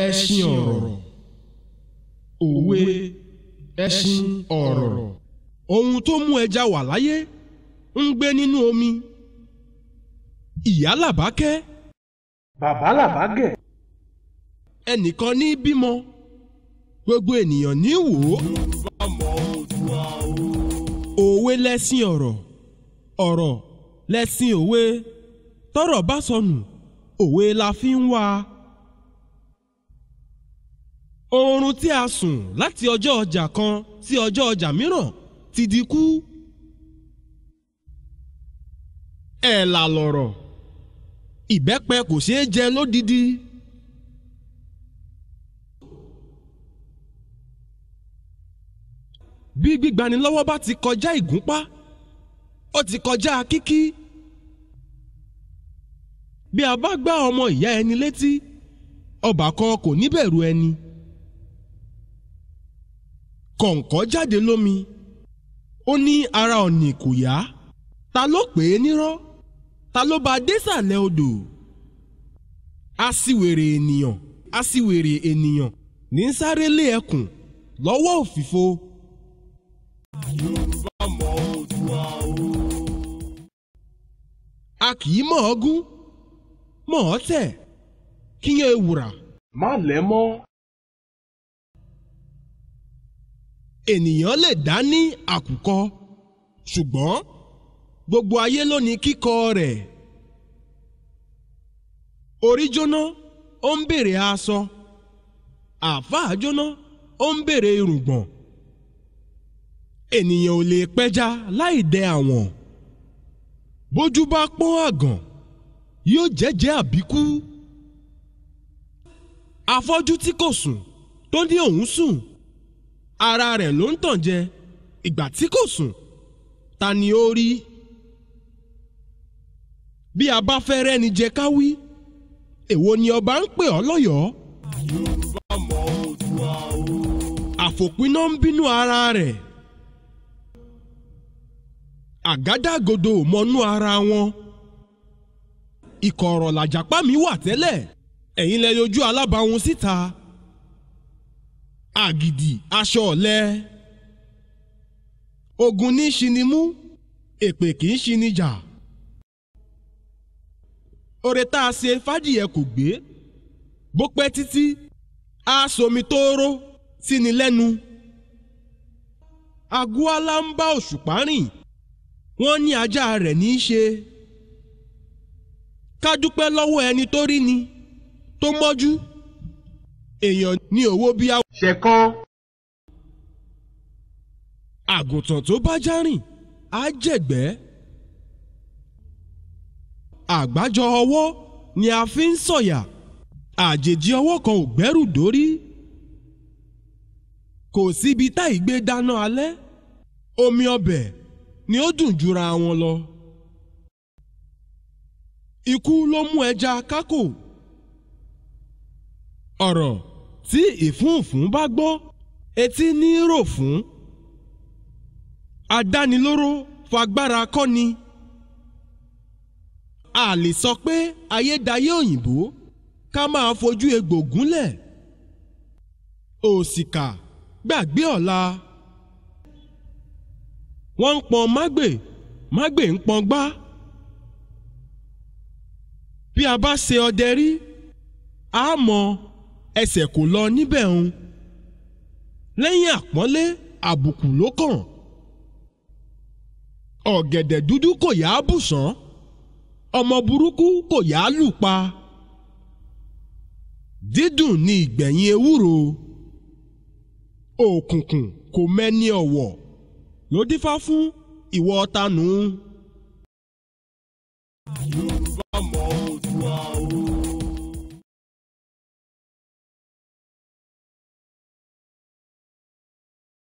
Ẹṣin ọ̀rọ̀. Òwe ẹṣin ọ̀rọ̀. Ohun tó mú ẹja wà láyé ń gbé nínú omi. Ìyá làbákẹ́. Bàbá làbágẹ̀. Ẹnìkan ní bímọ. Gbogbo ènìyàn ní wò ó. Òwe lẹṣin ọ̀rọ̀. Ọ̀rọ̀ lẹṣin òwe. Tọ́rọ̀ bá sọnù, òwe la fi ń wá. Oorun tí a sùn láti ọjọ́ ọjà kan sí ọjọ́ ọjà mìíràn ti di kú. Ẹ̀là lọ̀rọ̀. Ìbẹ́pẹ kò ṣeé jẹ lódidi. Bí gbígbani lọ́wọ́ bá ti kọjá ìgúnpá, ó ti kọjá kíkí. Bí a bá gbá ọmọ ìyá ẹni létí, ọbàkan kò ní bẹ̀rù ẹni. Kọ̀ǹkọ̀ jáde lómi, ó ní ara ọ̀nì kò yá. Ta ló pè é nírọ́? Ta ló bá désàlẹ̀ odò? Aṣiwèrè ènìyàn, aṣiwèrè ènìyàn ní sáré lé ẹkùn lọ́wọ́ òfìfo. Yorùbá mọ Oòduà o. A kì í mọ̀ ọ́ gún, mọ̀ ọ́ tẹ̀, kíyàn ewùrà. Má lẹ̀ mọ́. Ènìyàn lè dá ní àkùkọ, ṣùgbọ́n gbogbo ayé ló ní kíkọ rẹ̀. Orí jóná, ó ń bèrè aṣọ. Àáfàá jóná, ó ń bèrè irùngbọ̀n. Ènìyàn ò lè pẹja láì dẹ àwọ̀n. Bójú bá pọ́n àgàn, yóò jẹ́jẹ́ àbíkú. Afọ́jú tí kò sùn tó ní òun sùn, ara rẹ̀ ló ń tàn jẹ. Ìgbà tí kò sùn, ta ni ó rí? Bí a bá fẹ́ rẹ́ni jẹ ká wí, èwo ni ọba ń pè ọ́ lọ́yọ̀ọ́? Yorùbá mọ Oòduà o. Àfòpiná ń bínú ara rẹ̀. Àgádágodo ò mọnú ara wọn. Ìkọ̀rọ̀ làjàpá mi wà tẹ́lẹ̀, ẹ̀yin lẹ yọjú alábàáhùn síta. Àgìdì aṣọ ọ̀lẹ. Ogun ní ṣini mú, èpè kì í ṣini jà. Ore tá a ṣe fádìyẹ kò gbé. Bó pẹ́ títí, á somi tóóró síni lẹ́nu. Agúálá ń bá òṣùpá rìn, wọ́n ní ajá rẹ̀ ní í ṣe. Ká dúpẹ́ lọ́wọ́ ẹni tó rí ni, tó mọ́jú. Èèyàn ní owó bí a. Ṣẹ̀kan. Àgùntàn tó bá já rìn, á jẹ̀gbẹ́. Àgbájọ ọwọ́ ni a fi ń sọ̀yà. Àjèjì ọwọ́ kan ò gbẹ́rù dórí. Kò síbi tá ìgbé dáná alẹ́. Omi ọbẹ̀ ni ó dùn jura wọn lọ. Ikú ló mú ẹja kákò. Ọ̀rọ̀ tí ìfúnfún bá gbọ́, etí ní rò fún. Adánilóró fagbára kọ́ni. A lè sọ pé ayédayé òyìnbó ká máa fojú egbò gúnlẹ̀. Òṣìkà gbàgbé ọ̀la. Wọ́n ń pọn mágbè, mágbè ń pọn gbá. Bí a bá ṣe ọdẹ rí, a mọ ẹsẹ̀ kò lọ níbẹ̀ ń. Lẹ́yìn àpọ́nlé, àbùkù ló kàn. Ọ̀gẹ̀dẹ̀ dúdú kò yá bùsàn, ọmọ burúkú kò yá lù pa. Dídùn ni ìgbẹ̀yìn ewúro. Òkùnkùn kò mẹ́ni ọ̀wọ̀ ló dífá fún ìwọ tanù.